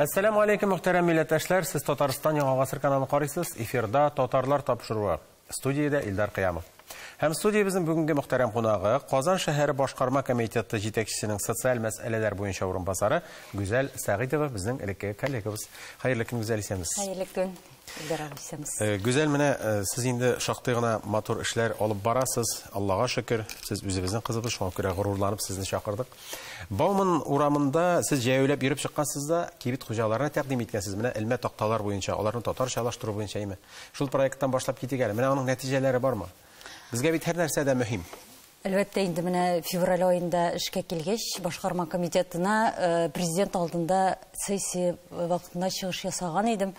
Әссәламү алейкум, мөхтәрәм милләттәшләр! Сез Татарстан Яңа Гасыр каналын карыйсыз. Эфирда Татарлар тапшыруы. Студиядә Илдар Кыямов. Һәм студиябезнең бүгенге мөхтәрәм кунагы Казан шәһәре башкарма комитеты җитәкчесенең социаль мәсьәләләр буенча урынбасары Гүзәл Сәгыйтова, безнең элеккеге коллегабыз. Хәерле көн, Гүзәл, исәнмесез. Хәерле көн, Илдар абый, исәнмесез. Гүзәл, менә сез инде шактый гына матур эшләр алып барасыз. Аллага шөкер, сез үзебезнең кызыбыз, шуңа күрә горурланып сезне чакырдык. Бауман урамында сез җәяүләп йөреп чыккансыз да, кибет хуҗаларына тәкъдим иткәнсез, менә элмә такталар буенча, аларны татарчалаштыру буенча име. Шул проекттан башлап китик әле. Менә аның нәтиҗәләре бармы? Безгә бит һәр нәрсә дә мөһим. Әлбәттә, инде менә февраль аенда эшкә килгәч, башкарма комитетына президент алдында сессия вакытында чыгыш ясаган идем.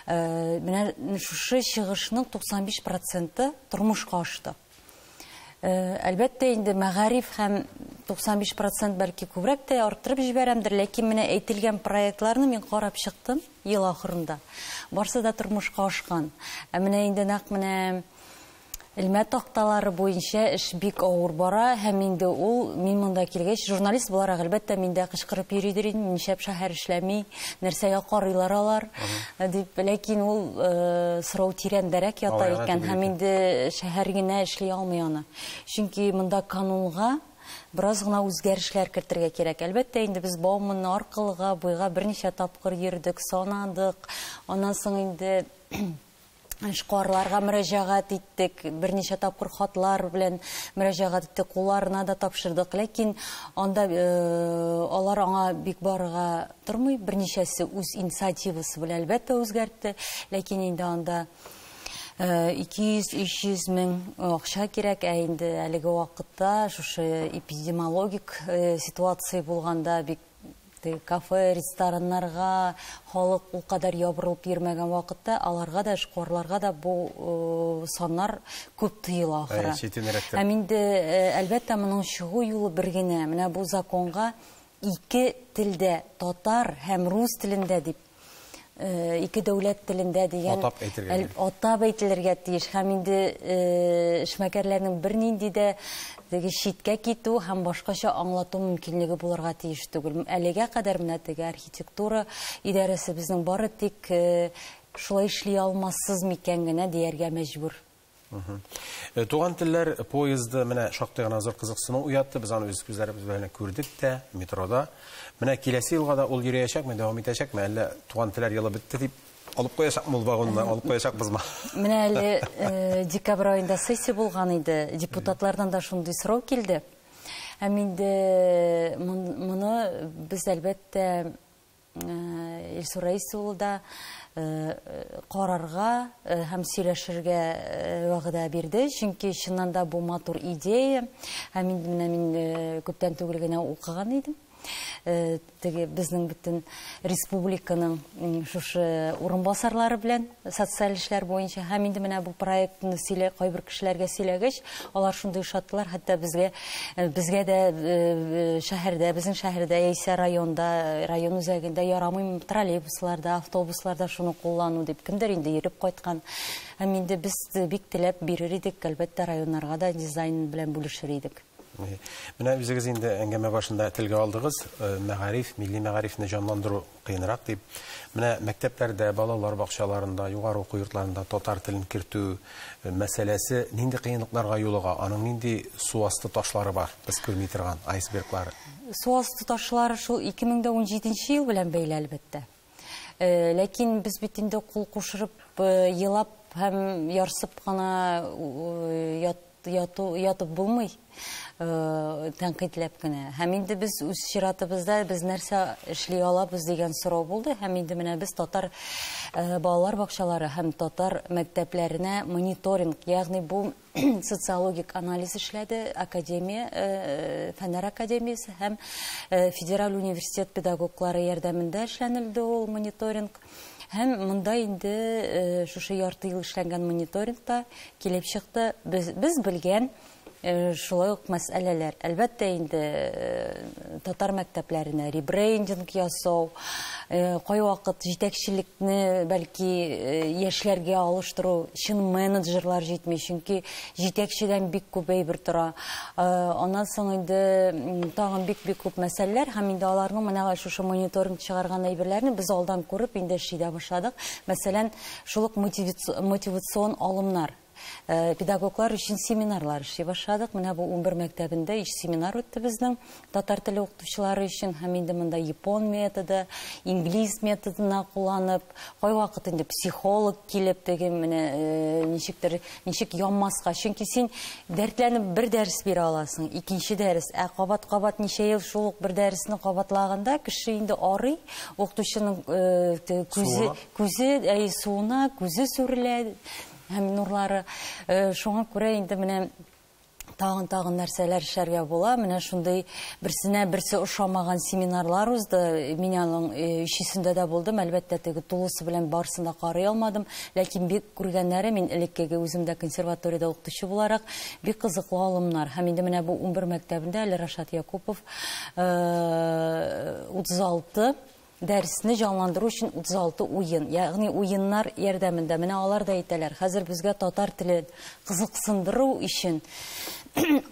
Менә шушы чыгышның 95 проценты тормышка ашты. Әлбәттә, инде мәгариф һәм 95 процент бәлки күбрәк тә арттырып җибәрәмдер, ләкин менә әйтелгән проектларны мин карап чыктым ел ахырында. Барсы да тормышка ашкан. Ә менә инде нәкъ менә элмә такталары буенча эш бик авыр бара, һәм инде ул мин монда килгәч, журналист буларак, әлбәттә, мин дә кычкырып йөридер идем, нишләп шәһәр эшләми, нәрсәгә карыйлар алар, дип, ләкин ул сорау тирәндәрәк ята икән, һәм инде шәһәр генә эшли алмый аны. Чөнки монда канунга бераз гына үзгәрешләр кертергә кирәк. Әлбәттә, инде без Бауманны аркылыга, буйга берничә тапкыр йөрдек, санадык. Аннан соң инде эшкуарларга мөрәҗәгать иттек, берничә тапкыр хатлар белән мөрәҗәгать иттек, кулларына да тапшырдык. Ләкин анда алар аңа бик барырга тормый, берничәсе үз инициативасы белән әлбәттә үзгәртте, ләкин инде анда 200-300 мең акча кирәк, ә инде әлеге вакытта шушы эпидемиологик ситуация булганда бик кафе, рестораннарга халык ул кадәр ябырылып йөрмәгән вакытта аларга да, эшкуарларга да бу саннар күп тоела ахыры. Һәм инде әлбәттә моның чыгу юлы бер генә. Менә бу законга ике телдә, татар һәм рус телендә дип, ике дәүләт телендә дигән атап әйтелергә тиеш. Һәм инде эшмәкәрләрнең бернинди дә теге читкә китү һәм башкача аңлату мөмкинлеге булырга тиеш түгел. Әлегә кадәр менә теге архитектура идарәсе безнең бары тик шулай эшли алмассыз микән генә дияргә мәҗбүр. Туган телләр поезды менә шактый гына зур кызыксыну уятты. Без аны үз күзләребез белән күрдек тә метрода. Менә киләсе елга да ул йөрәячәкме, дәвам итәчәкме, әллә туган телләр елы бетте дип алып куячакмы ул вагонны, алып куячакбызмы? Менә әле декабрь аенда сессия булган иде. Депутатлардан да шундый сорау килде. Һәм инде моны без әлбәттә Илсур Рәис улы да карарга һәм сөйләшергә вәгъдә бирде, чөнки чыннан да бу матур идея. Һәм инде менә мин күптән түгел генә укыган идем. Теге безнең бөтен республиканың шушы урынбасарлары белән социаль эшләр буенча һәм инде менә бу проектны сөйлә, кайбер кешеләргә сөйләгәч, алар шундый ошаттылар, хәтта безгә дә шәһәрдә, безнең шәһәрдә яисә районда, район үзәгендә ярамый троллейбусларда, автобусларда шуны куллану дип кемдер инде йөреп кайткан. Һәм инде без бик теләп бирер идек, әлбәттә, районнарга да дизайн белән бүлешер идек. Менә үзегез инде әңгәмә башында телгә алдыгыз, мәгариф, милли мәгарифне җанландыру кыенрак дип. Менә мәктәпләрдә, балалар бакчаларында, югары уку йортларында татар телен кертү мәсьәләсе нинди кыенлыкларга юлыга, аның нинди су асты ташлары бар, без күрми торган айсберглары? Су асты ташлары шул 2017 ел белән бәйле әлбәттә. Ләкин без бит инде кул кушырып, елап һәм ярсып кына ятып булмый, тәнкыйтьләп кенә. Һәм инде без үз чиратыбызда без нәрсә эшли алабыз дигән сорау булды. Һәм инде менә без татар балалар бакчалары һәм татар мәктәпләренә мониторинг, ягъни бу социологик анализ эшләде академия, Фәннәр академиясе һәм Федераль университет педагоглары ярдәмендә эшләнелде ул мониторинг. Һәм монда инде шушы ярты ел эшләнгән мониторингта килеп чыкты. Без белгән Шулай ук мәсьәләләр. Әлбәттә инде татар мәктәпләренә ребрендинг ясау, кайвакыт җитәкчелекне бәлки яшьләргә алыштыру, чын менеджерлар җитми, чөнки җитәкчедән бик күп әйбер тора. Аннан соң инде тагын бик-бик күп мәсьәләләр һәм инде аларның менә шушы мониторинг чыгарган әйберләрне без алдан күреп инде эшли дә башладык. Мәсәлән, шул ук мотивацион алымнар. Педагоглар өчен семинарлар эшли башладык. Менә бу 11 мәктәбендә өч семинар үтте безнең татар теле укытучылары өчен һәм инде монда япон методы, инглиз методына кулланып, кайвакыт инде психолог килеп теге менә ничектер, ничек янмаска. Чөнки син дәртләнеп бер дәрес бирә аласың, икенче дәрес, ә кабат-кабат ничә ел шул ук бер дәресне кабатлаганда кеше инде арый, укытучының күзе суына, күзе сүрелә һәм нурлары. Шуңа күрә инде менә тагын нәрсәләр эшләргә була. Менә шундый берсенә берсе ошамаган семинарлар узды. Мин аның өчесендә дә булдым. Әлбәттә, теге тулысы белән барысын да карый алмадым. Ләкин бик күргәннәре, мин элеккеге үзем дә консерваториядә укытучы буларак, бик кызыклы алымнар. Һәм инде менә бу 11 мәктәбендә әле Рашат Якупов 36 дәресне җанландыру өчен 36 уен, ягъни уеннар ярдәмендә. Менә алар да әйтәләр, хәзер безгә татар теле кызыксындыру өчен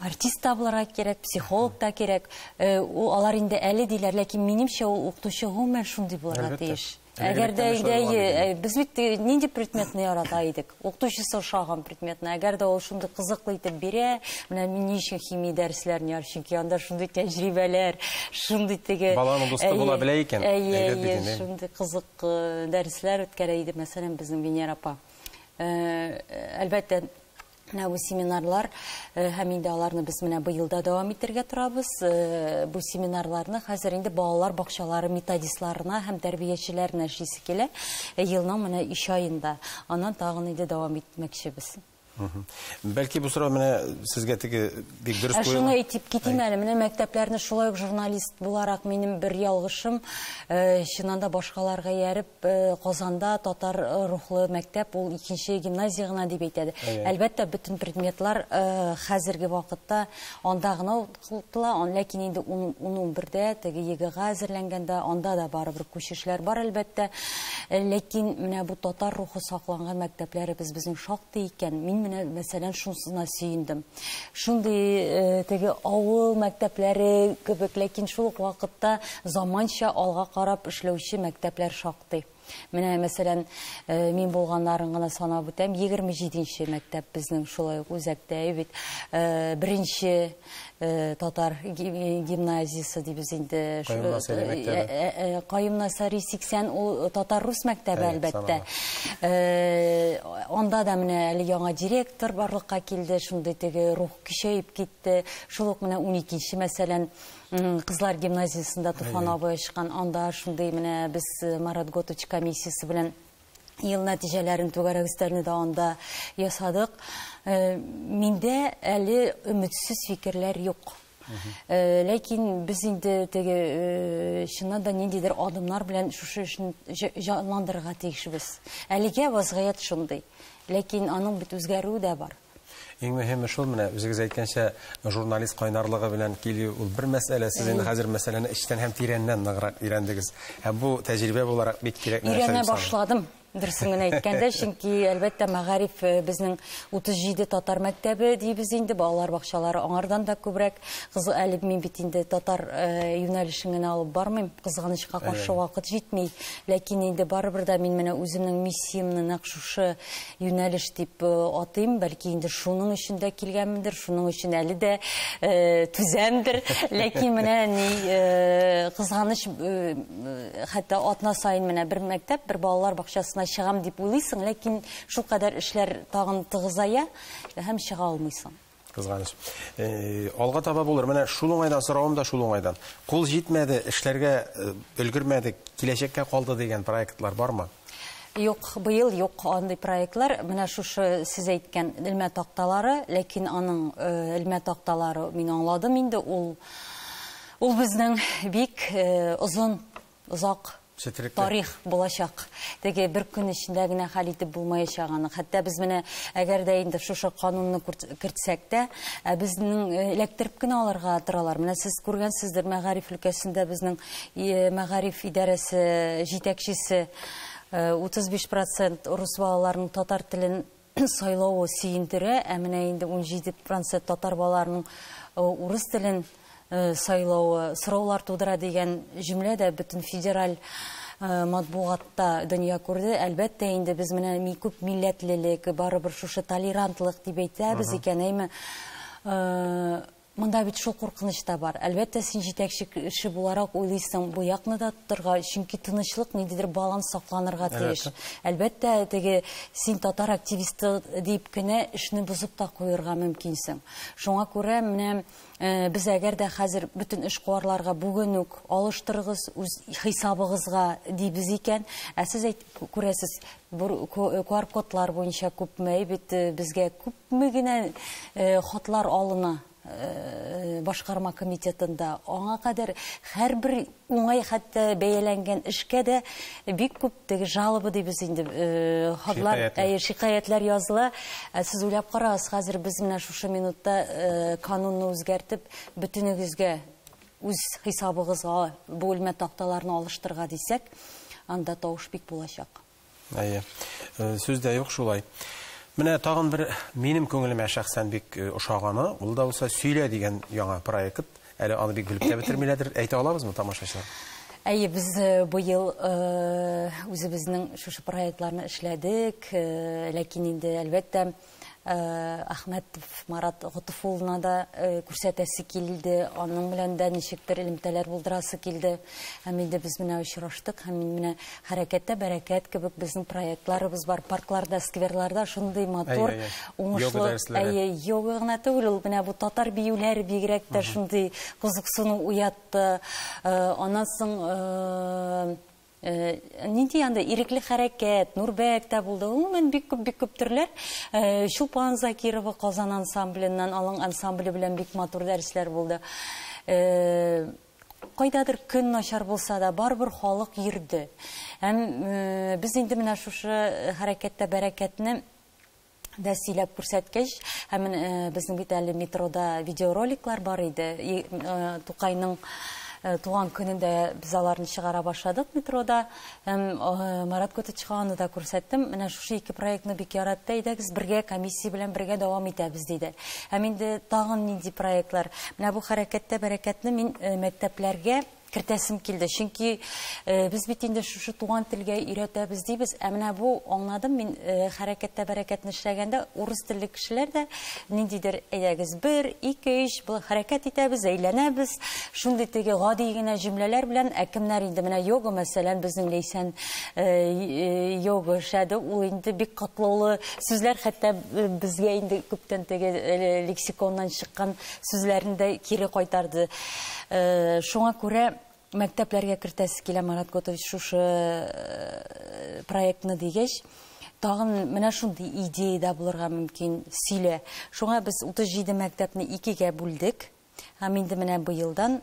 артист табылырга кирәк, психолог та кирәк. Алар инде әле диләр, ләкин минемчә ул укытучы гомумән шундый булырга тиеш. Әгәр дә инде без бит нинди предметны ярата идек? Укытучысы ошаган предметны. Әгәр дә ул шундый кызыклы итеп бирә, менә мин ни өчен химия дәресләрен ярым, чөнки анда шундый тәҗрибәләр, шундый теге баланың дусты була белә икән. Әйе, шундый кызык дәресләр үткәрә иде, мәсәлән, безнең Венера апа. Әлбәттә, менә бу семинарлар һәм инде аларны без менә быел да дәвам итәргә торабыз. Бу семинарларны хәзер инде балалар бакчалары методистларына һәм тәрбиячеләренә эшлисе килә. Елның менә 3 аенда. Аннан тагын инде дәвам итмәкчебез. Бәлки бу сорау менә сезгә теге бик дөрес куелган. Шуны әйтеп китим әле, менә мәктәпләрне шулай ук журналист буларак минем бер ялгышым, чыннан да башкаларга ияреп, Казанда татар рухлы мәктәп ул икенче гимназия гына дип әйтәде. Әлбәттә, бөтен предметлар хәзерге вакытта анда гына укытыла, ләкин инде 10-11дә теге ЕГЭга әзерләнгәндә анда да барыбер күчешләр бар әлбәттә. Ләкин менә бу татар рухы сакланган мәктәпләребез безнең шактый икән. Мин менә мәсәлән шунысына сөендем. Шундый теге авыл мәктәпләре кебек, ләкин шул ук вакытта заманча алга карап эшләүче мәктәпләр шактый. Менә мәсәлән, мин булганнарын гына санап үтәм. 27нче мәктәп безнең шулай ук үзәктә бит. Беренче татар гимназиясе дибез инде. Каюм Насыйри 80 ул татар-рус мәктәбе әлбәттә. Анда да менә әле яңа директор барлыкка килде, шундый теге рух көчәеп китте. Шул ук менә 12нче мәсәлән, Кызлар гимназиясендә Туфан абый ачкан, анда шундый менә без Марат Готович комиссиясе белән ел нәтиҗәләрен түгәрәк өстәлне дә анда ясадык. Миндә әле өметсез фикерләр юк. Ләкин без инде теге чыннан да ниндидер адымнар белән шушы эшне җанландырырга тиешбез. Әлегә вазгыять шундый. Ләкин аның бит үзгәрүе дә бар. Иң мөһиме шул, менә үзегез әйткәнчә, журналист кайнарлыгы белән килү ул бер мәсьәлә. Сез инде хәзер мәсьәләне эчтән һәм тирәннән ныграк өйрәндегез. Һәм бу тәҗрибә буларак бик кирәк нәрсә. Өйрәнә башладым, дөресен генә әйткәндә, чөнки әлбәттә мәгариф безнең 37 татар мәктәбе дибез инде, балалар бакчалары аңардан да күбрәк. Кызы әле мин бит инде татар юнәлешен генә алып бармыйм, кызганычка каршы вакыт җитми. Ләкин инде барыбер дә мин менә үземнең миссиямне нәкъ шушы юнәлеш дип атыйм, бәлки инде шуның өчен дә килгәнмендер, шуның өчен әле дә түзәмдер. Ләкин менә ни кызганыч, хәтта атна саен менә бер мәктәп, бер балалар бакчасына чыгам дип уйлыйсың, ләкин шул кадәр эшләр тагын тыгызая һәм чыга алмыйсың. Кызганыч. Алга таба булыр. Менә шул уңайдан соравым да шул уңайдан. Кул җитмәде, эшләргә өлгермәдек, киләчәккә калды дигән проектлар бармы? Юк, быел юк андый проектлар. Менә шушы сез әйткән элмә такталары, ләкин аның элмә такталары мин аңладым инде, ул безнең бик озын, озак Тарих булачак. Теге бер көн эчендә генә хәл итеп булмаячак аны. Хәтта без менә әгәр дә инде шушы канунны кертсәк тә, безнең эләктереп кенә алырга торалар. Менә сез күргәнсездер, мәгариф өлкәсендә безнең мәгариф идарәсе җитәкчесе 35% рус балаларының татар телен сайлавы сөендерә, ә менә инде 17% татар балаларының урыс телен сайлавы сораулар тудыра дигән җөмлә дә бөтен федераль матбугатта дөнья күрде. Әлбәттә инде без менә күп милләтлелек, барыбер шушы толерантлык дип әйтәбез икән, әйме? Монда бит шул куркыныч та бар. Әлбәттә, син җитәкче кеше буларак уйлыйсың, бу якны да тотырга, чөнки тынычлык ниндидер баланс сакланырга тиеш. Әлбәттә, теге син татар активисты дип кенә эшне бозып та куярга мөмкинсең. Шуңа күрә менә без әгәр дә хәзер бөтен эшкуарларга бүген үк алыштырыгыз үз хисабыгызга дибез икән, ә сез күрәсез, QR-кодлар буенча күпме бит безгә күпме генә хатлар алына башкарма комитетында. Аңа кадәр һәрбер уңай хәтта бәяләнгән эшкә дә бик күп теге жалоба дибез инде, хатлар, шикаятьләр языла. Сез уйлап карагыз, хәзер без менә шушы минутта канунны үзгәртеп, бөтенегезгә үз хисабыгызга бу элмә такталарны алыштырырга дисәк, анда тавыш бик булачак. Әйе, сүз дә юк шулай. Менә тагын бер минем күңелемә шәхсән бик ошаганы, ул да булса Сөйлә дигән яңа проект. Әле аны бик белеп тә бетермиләрдер. Әйтә алабызмы тамашачылар? Әйе, без быел үзебезнең шушы проектларны эшләдек, ләкин инде әлбәттә Әхмәтов Марат Готыф улына да күрсәтәсе килде, аның белән дә ничектер элемтәләр булдырасы килде. Һәм инде без менә очраштык, һәм менә Хәрәкәттә бәрәкәт кебек безнең проектларыбыз бар. Паркларда, скверларда шундый матур, уңышлы, әйе, йога гына түгел, ул менә бу татар биюләре бигрәк тә шундый кызыксыну уятты. Аннан соң нинди анда ирекле хәрәкәт, Нурбәк тә булды. Гомумән бик күп, бик күп төрләр. Чулпан Закирова Казан ансамбленнән, алың ансамбле белән бик матур дәресләр булды. Кайдадыр көн начар булса да, барыбер халык йөрде. Һәм без инде менә шушы хәрәкәттә бәрәкәтне дә сөйләп күрсәткәч, һәм безнең бит әле метрода видеороликлар бар иде. Тукайның туган көнендә без аларны чыгара башладык метрода. Һәм Марат Готовичка аны да күрсәттем. Менә шушы ике проектны бик яратты. Әйдәгез бергә комиссия белән бергә дәвам итәбез диде. Һәм инде тагын нинди проектлар? Менә бу хәрәкәттә бәрәкәтне мин мәктәпләргә кертәсем килде. Чөнки без бит инде шушы туган телгә өйрәтәбез дибез. Ә менә бу аңладым мин хәрәкәттә бәрәкәтне эшләгәндә урыс телле кешеләр дә ниндидер әйдәгез 1, 2, 3 бу хәрәкәт итәбез, әйләнәбез. Шундый теге гади генә җөмләләр белән, ә кемнәр инде менә йога, мәсәлән, безнең Ләйсән йога эшләде. Ул инде бик катлаулы сүзләр, хәтта безгә инде күптән теге лексиконнан чыккан сүзләрне дә кире кайтарды. Шуңа күрә мәктәпләргә кертәсе килә Марат Готович шушы проектны дигәч, тагын менә шундый идея да булырга мөмкин, сөйлә. Шуңа без 37 мәктәпне икегә бүлдек. Һәм инде менә быелдан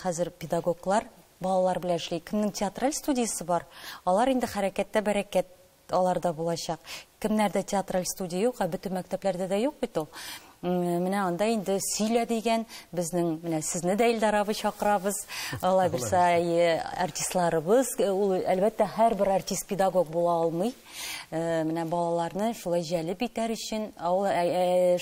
хәзер педагоглар балалар белән эшли. Кемнең театраль студиясе бар, алар инде хәрәкәттә бәрәкәт аларда булачак. Кемнәрдә театраль студия юк, ә бөтен мәктәпләрдә дә юк бит ул. Менә анда инде сөйлә дигән безнең менә сезне дә Илдар абый чакырабыз. Алай булса, артистларыбыз, ул әлбәттә һәрбер артист педагог була алмый. Менә балаларны шулай җәлеп итәр өчен, ул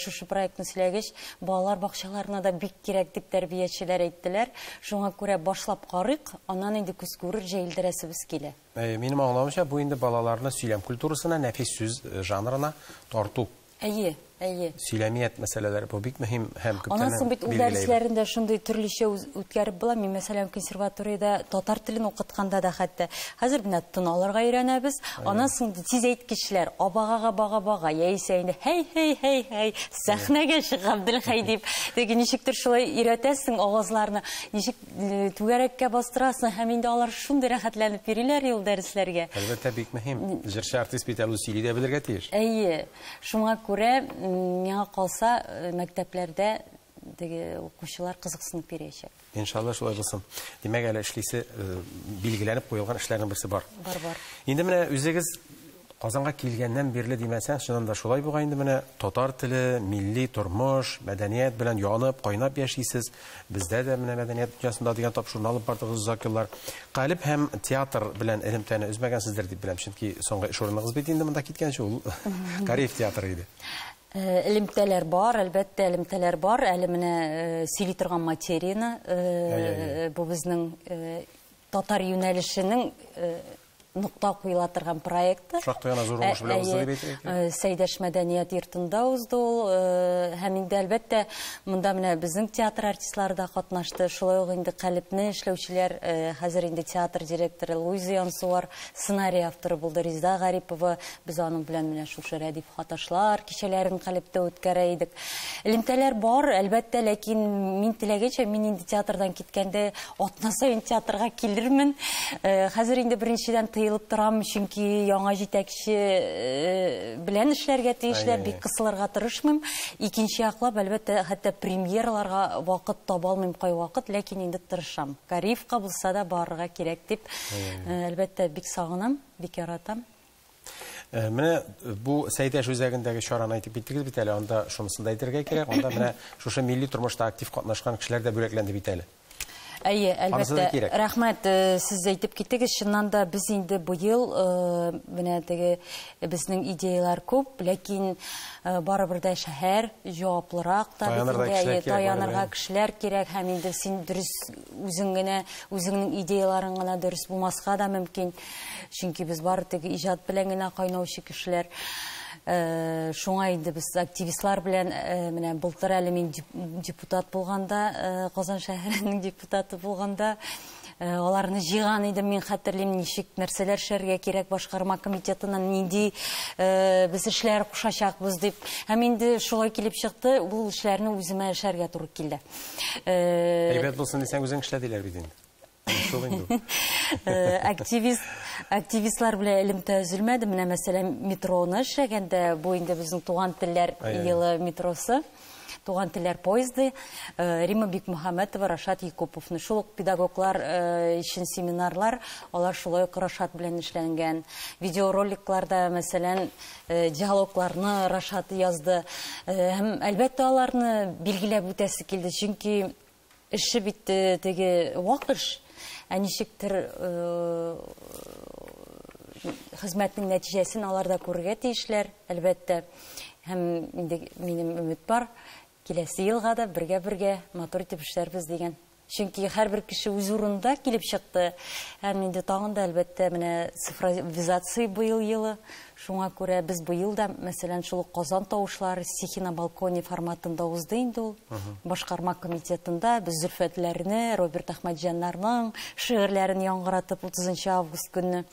шушы проектны сөйләгәч, балалар бакчаларына да бик кирәк дип тәрбиячеләр әйттеләр. Шуңа күрә башлап карыйк, аннан инде күз күрер җәелдерәсебез килә. Минем аңлавымча, бу инде балаларны сөйләм культурасына, нәфис сүз жанрына тарту. Әйе, әйе. Сөйләмият мәсьәләләре бу бик мөһим һәм күптән. Аннан соң бит ул дәресләрендә шундый төрлечә үткәреп була. Мин, мәсәлән, консерваториядә татар телен укытканда да хәтта хәзер менә тын алырга өйрәнәбез. Аннан соң тиз әйткечләр, абагага бага-бага, яисә инде хей хей хей хей, сәхнәгә чык Габделхәй дип, теге ничектер шулай өйрәтәсең авазларны, ничек түгәрәккә бастырасың, һәм инде алар шундый рәхәтләнеп йөриләр ул дәресләргә. Әлбәттә, бик мөһим. Җырчы артист бит әле сөйли дә белергә тиеш. Әйе. Шуңа күрә миңа калса, мәктәпләрдә теге укучылар кызыксынып бирәчәк. Иншалла шулай булсын. Димәк, әле эшлисе билгеләнеп куелган эшләрнең берсе бар. Бар, бар. Инде менә үзегез Казанга килгәннән бирле димәсәң, чыннан да шулай бугай инде менә татар теле, милли тормыш, мәдәният белән янып, кайнап яшисез. Бездә дә менә мәдәният дөньясында дигән тапшыруны алып бардыгыз озак еллар. Калеб һәм театр белән элемтәне өзмәгәнсездер дип беләм, чөнки соңгы эш урыныгыз бит инде монда киткәнче ул Кариев театры иде. Элемтәләр бар, әлбәттә, элемтәләр бар. Әле менә сөйли торган материяне, бу безнең татар юнәлешенең нокта куела торган проекты. Шактый гына зур уңыш белән узды дип әйтергә кирәк. Сәйдәш мәдәният йортында узды ул. Һәм инде әлбәттә монда менә безнең театр артистлары да катнашты. Шулай ук инде Калебне эшләүчеләр, хәзер инде театр директоры Луиза Янсуар, сценарий авторы булды Резеда Гарипова. Без аның белән менә шушы Рәдиф Хаташлар кичәләрен Калебтә үткәрә идек. Элемтәләр бар, әлбәттә, ләкин мин теләгәнчә, мин инде театрдан киткәндә атна саен театрга килермен. Хәзер инде беренчедән тыелып торам, чөнки яңа җитәкче белән эшләргә тиешләр, бик кысылырга тырышмыйм. Икенче яклап, әлбәттә, хәтта премьераларга вакыт таба алмыйм кайвакыт, ләкин инде тырышам. Кариевка булса да барырга кирәк дип, әлбәттә, бик сагынам, бик яратам. Менә бу Сәйдәш үзәгендәге чараны әйтеп киттегез бит әле, анда шунысын да әйтергә кирәк, анда менә шушы милли тормышта актив катнашкан кешеләр дә бүләкләнде бит әле. Әйе, әлбәттә. Рәхмәт, сез әйтеп киттегез. Чыннан да без инде быел менә теге безнең идеялар күп, ләкин барыбер дә шәһәр җаваплырак та таянырга кешеләр кирәк, һәм инде син дөрес үзең генә, үзеңнең идеяларың гына дөрес булмаска да мөмкин. Чөнки без бары теге иҗат белән генә кайнаучы кешеләр. Шуңа инде без активистлар белән менә былтыр әле мин депутат булганда, Казан шәһәренең депутаты булганда, аларны җыйган идем, мин хәтерлим, ничек нәрсәләр эшләргә кирәк, башкарма комитетыннан нинди без эшләр кушачакбыз дип. Һәм инде шулай килеп чыкты, ул эшләрне үземә эшләргә туры килде. Әйбәт булсын дисәң, үзең эшлә диләр бит инде. Активистлар белән элемтә өзелмәде. Менә мәсәлән, метроны эшләгәндә, бу инде безнең туган телләр елы метросы, туган телләр поезды, Рима Бикмөхәммәтова, Рашат Якуповны, шул ук педагоглар өчен семинарлар, алар шулай ук Рашат белән эшләнгән. Видеороликларда, мәсәлән, диалогларны Рашат язды. Һәм әлбәттә аларны билгеләп үтәсе килде, чөнки эше бит теге вак эш, ә ничектер хезмәтнең нәтиҗәсен алар да күрергә тиешләр, әлбәттә. Һәм инде минем өмет бар, киләсе елга да бергә-бергә матур итеп эшләрбез дигән. Чөнки һәрбер кеше үз урынында килеп чыкты. Һәм инде тагын да, әлбәттә, менә цифровизация быел елы. Шуңа күрә без быел да, мәсәлән, шул ук Казан тавышлары стихи на балконе форматында узды инде ул. Башкарма комитетында без Зөлфәтләрне, Роберт Әхмәтҗаннарның шигырьләрен яңгыратып 30 август көнне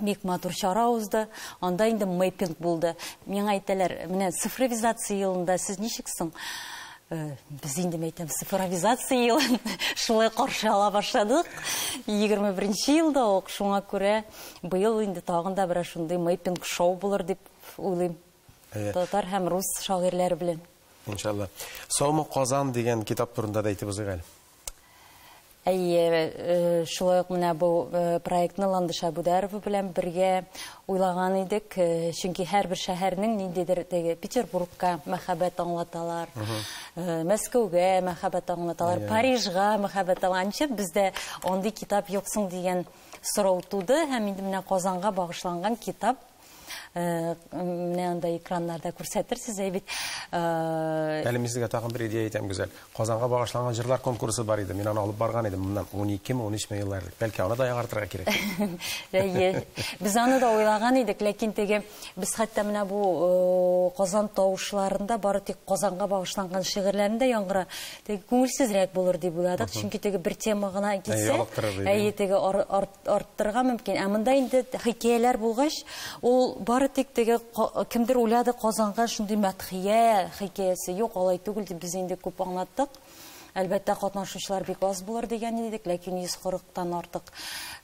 бик матур чара узды. Анда инде мэппинг булды. Миңа әйтәләр, менә цифровизация елында сез ничек соң? Без инде, әйтәм, цифровизация елын шулай каршы ала башладык. 21 елда ук, шуңа күрә быел инде тагын да берәр шундый мэппинг шоу булыр дип уйлыйм. Татар һәм рус шагыйрьләре белән. Иншалла. Саумы Казан дигән китап турында да әйтеп узыйк әле. Әйе, шулай ук менә бу проектны Ландыш Әбүдәрова белән бергә уйлаган идек, чөнки һәрбер шәһәрнең ниндидер теге Петербургка мәхәббәт аңлаталар, Мәскәүгә мәхәббәт аңлаталар, Парижга мәхәббәт аңлаталар. Бездә андый китап юксың дигән сорау туды, һәм инде менә Казанга багышланган китап менә анда экраннарда күрсәтерсез, әй бит. Әле мин сезгә тагын бер идея әйтәм, Гүзәл. Казанга багышланган җырлар конкурсы бар иде. Мин аны алып барган идем моннан 12-13 еллар элек. Бәлки аны да яңартырга кирәк. Әйе. Без аны да уйлаган идек, ләкин теге без хәтта менә бу Казан тавышларында бары тик Казанга багышланган шигырьләрне дә яңгыра. Теге күңелсезрәк булыр дип уйладык, чөнки теге бер тема гына китсә, әйе, теге арттырырга мөмкин. Ә монда инде хикәяләр булгач, ул бары тик теге кемдер уйлады Казанга шундый мәдхия хикәясе юк, алай түгел дип без инде күп аңлаттык. Әлбәттә, катнашучылар бик аз булыр дигән идек, ләкин 140-тан артык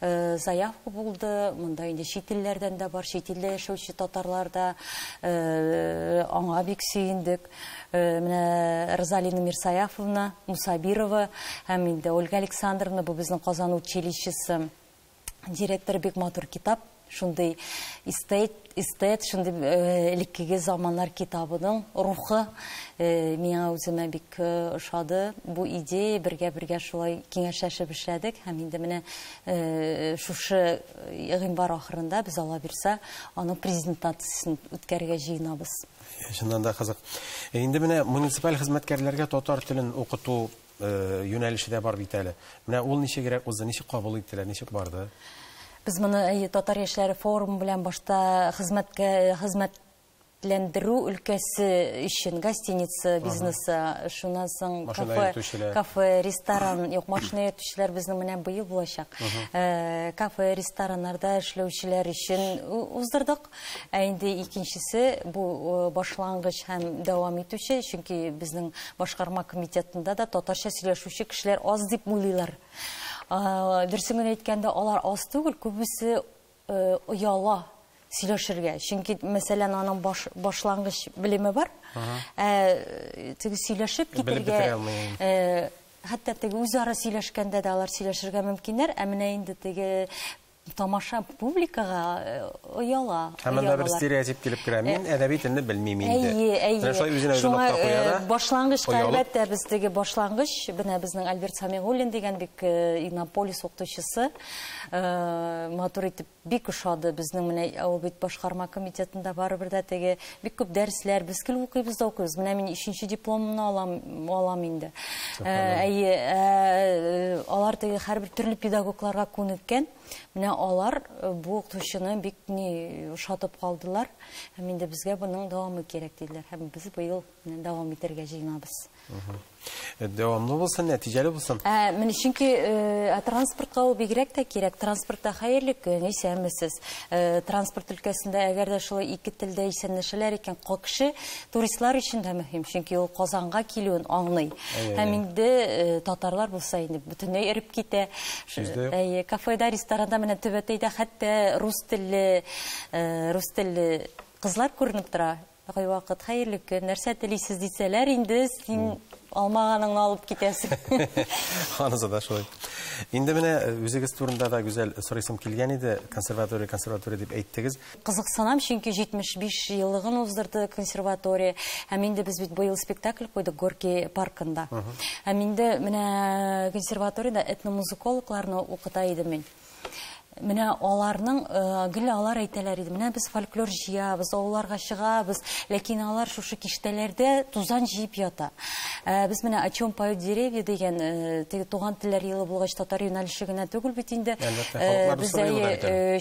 заявка булды. Монда инде чит илләрдән дә бар, чит илдә яшәүче татарлар да, аңа бик сөендек. Менә Розалина Мирсаяфовна Мусабирова һәм инде Ольга Александровна, бу безнең Казан училищесы директоры, бик матур китап, шундый эстет, шундый элеккеге заманнар китабының рухы миңа үземә бик ошады. Бу идея бергә-бергә шулай киңәшләшеп эшләдек һәм инде менә шушы гыйнвар ахырында без, Алла бирсә, аның презентациясен үткәрергә җыенабыз. Чыннан да кызык. Инде менә муниципаль хезмәткәрләргә татар телен укыту юнәлеше дә бар бит әле. Менә ул ничегрәк узды, ничек кабул иттеләр, ничек барды? Без моны татар яшьләре форумы белән башта хезмәткә хезмәтләндерү өлкәсе өчен, гостиница бизнесы, шуннан соң кафе, кафе, ресторан, юк, машина йөртүчеләр безнең менә быел булачак. Кафе, рестораннарда эшләүчеләр өчен уздырдык. Ә инде икенчесе бу башлангыч һәм дәвам итүче, чөнки безнең башкарма комитетында да татарча сөйләшүче кешеләр аз дип уйлыйлар. Дөресен генә әйткәндә, алар аз түгел, күбесе ояла сөйләшергә. Чөнки, мәсәлән, аның башлангыч белеме бар. Теге сөйләшеп китергә, хәтта теге үзара сөйләшкәндә дә алар сөйләшергә мөмкиннәр, ә менә инде теге тамаша публикага ояла. Һәм монда бер стереотип килеп керә. Мин әдәби телне белмим инде. Әйе, әйе. Менә шулай үзенә үзе нокта куя да. Башлангычка, әлбәттә, без теге башлангыч, менә безнең Альберт Самигуллин дигән бик Иннополис укытучысы, матур итеп бик ошады безнең менә ул бит башкарма комитетында барыбер дә теге бик күп дәресләр без гел укыйбыз да укыйбыз. Менә мин 3нче дипломымны алам инде. Әйе, алар теге һәрбер төрле педагогларга күнеккән. Менә алар бу укытучыны бик ни ошатып калдылар. Һәм инде безгә буның дәвамы кирәк диделәр. Һәм без быел дәвам итәргә җыенабыз. Дәвамлы булсын, нәтиҗәле булсын. Менә чөнки транспортка ул бигрәк тә кирәк. Транспортта хәерле көн, исәнмесез. Транспорт өлкәсендә әгәр дә шулай ике телдә исәнләшәләр икән, кеше туристлар өчен дә мөһим, чөнки ул Казанга килүен аңлый. Һәм инде татарлар булса инде бөтенләй эреп китә. Кафеда, ресторанда менә Төбәтәйдә хәтта рус телле кызлар күренеп тора. Кайвакыт хәерле көн, нәрсә телисез дисәләр, инде син алмаганыңны алып китәсең. Анысы да шулай. Инде менә үзегез турында да гүзәл сорыйсым килгән иде. Консерватория, консерватория дип әйттегез. Кызыксынам, чөнки 75 еллыгын уздырды консерватория. Һәм инде без бит быел спектакль куйдык Горки паркында. Һәм инде менә консерваториядә этномузыкологларны укыта идем мин. Менә аларның, гел алар әйтәләр иде, менә без фольклор җыябыз, авылларга чыгабыз, ләкин алар шушы киштәләрдә тузан җыеп ята. Без менә «О чем поют деревья» дигән, теге туган телләр елы булгач, татар юнәлеше генә түгел бит инде. Без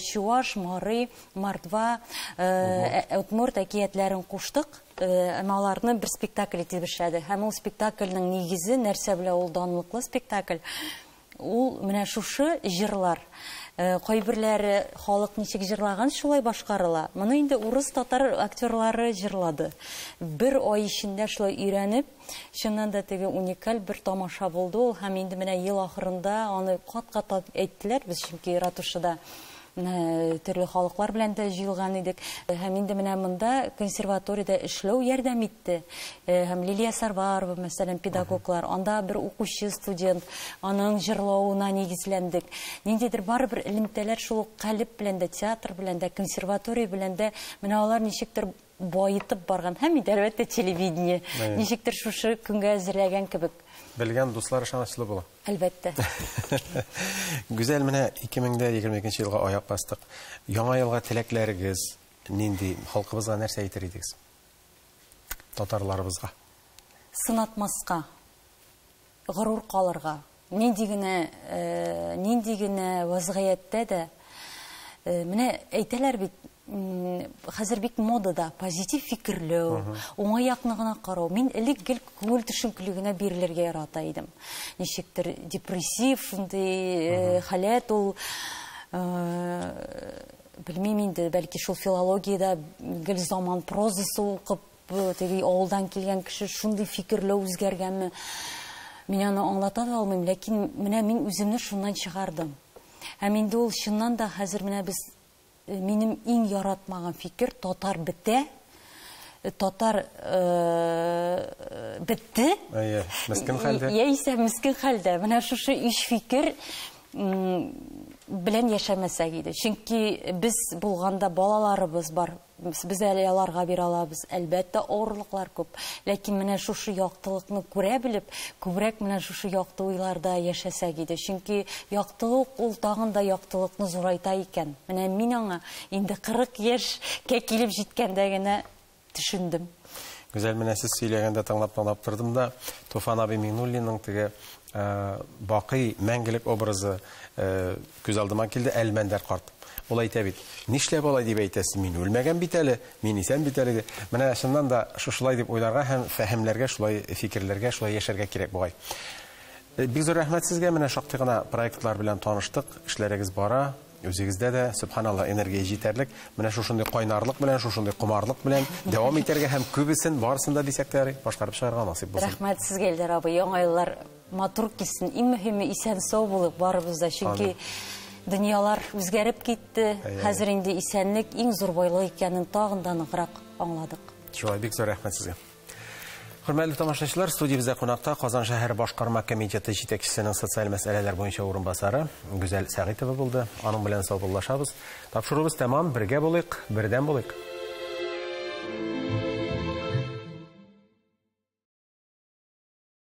чуваш, мари, мордва, удмурт әкиятләрен куштык. Әмма аларны бер спектакль итеп эшләдек. Һәм ул спектакльнең нигезе нәрсә белән ул данлыклы спектакль? Ул менә шушы җырлар. Кайберләре халык ничек җырлаган, шулай башкарыла. Моны инде урыс татар актерлары җырлады. Бер ай эчендә шулай өйрәнеп, чыннан да теге уникаль бер тамаша булды ул. Һәм инде менә ел ахырында аны кат-кат әйттеләр. Без чөнки ратушада төрле халыклар белән дә җыелган идек. Һәм инде менә монда консерваториядә эшләү ярдәм итте. Һәм Лилия Сарварова, мәсәлән, педагоглар, анда бер укучы студент, аның җырлавына нигезләндек. Ниндидер барыбер элемтәләр шул ук калып белән дә, театр белән дә, консерватория белән дә менә алар ничектер байытып барган. Һәм инде әлбәттә телевидение ничектер шушы көнгә әзерләгән кебек. Белгән дуслар ышанычлы була. Әлбәттә. Гүзәл, менә 2022 елга аяк бастык. Яңа елга теләкләрегез нинди? Халкыбызга нәрсә әйтер идегез? Татарларыбызга. Сынатмаска, горур калырга. Нинди генә вазгыятьтә дә, менә әйтәләр бит, хәзер бик модада позитив фикерләү, уңай якны гына карау. Мин элек гел күңел төшенкелегенә бирелергә ярата идем. Ничектер депрессив шундый халәт ул, белмим инде, бәлки шул филологиядә гел заман прозасы укып, теге авылдан килгән кеше шундый фикерләү үзгәргәнме? Мин аны аңлата да алмыйм, ләкин менә мин үземне шуннан чыгардым. Һәм инде ул чыннан да хәзер менә без минем иң яратмаган фикер татар бетә, татар бетте. Әйе, мескен хәлдә. Яисә мескен хәлдә. Менә шушы өч фикер белән яшәмәсәк иде. Чөнки без булганда балаларыбыз бар. Без әле аларга бирә алабыз. Әлбәттә, авырлыклар күп. Ләкин менә шушы яктылыкны күрә белеп, күбрәк менә шушы якты уйларда яшәсәк иде. Чөнки яктылык ул тагын да яктылыкны зурайта икән. Менә мин аңа инде 40 яшькә килеп җиткәндә генә төшендем. Гүзәл, менә сез сөйләгәндә тыңлап-тыңлап тордым да, Туфан абый Миңнуллинның теге бакый мәңгелек образы күз алдыма килде, Әлмәндәр карт. Ул әйтә бит, нишләп алай дип әйтәсез, мин үлмәгән бит әле, мин исән бит әле. Менә чыннан да шушылай дип уйларга һәм фәһемләргә, шулай фикерләргә, шулай яшәргә кирәк бугай. Бик зур рәхмәт сезгә, менә шактый гына проектлар белән таныштык, эшләрегез бара. Үзегездә дә, сөбханалла, энергия җитәрлек. Менә шушындый кайнарлык белән, шушындый комарлык белән дәвам итәргә һәм күбесен, барысын да дисәк тә ярый, башкарып чыгарга насыйп булсын. Рәхмәт сезгә, Илдар абый. Яңа еллар матур килсен. Иң мөһиме исән-сау булып барыбыз да, чөнки дөньялар үзгәреп китте. Хәзер инде исәнлек иң зур байлык икәнен тагын да ныграк аңладык. Шулай, бик зур рәхмәт сезгә. Хөрмәтле тамашачылар, студиябездә кунакта Казан шәһәре башкарма комитеты җитәкчесенең социаль мәсьәләләр буенча урынбасары Гүзәл Сәгыйтова булды. Аның белән саубуллашабыз. Тапшыруыбыз тәмам, бергә булыйк, бердәм булыйк.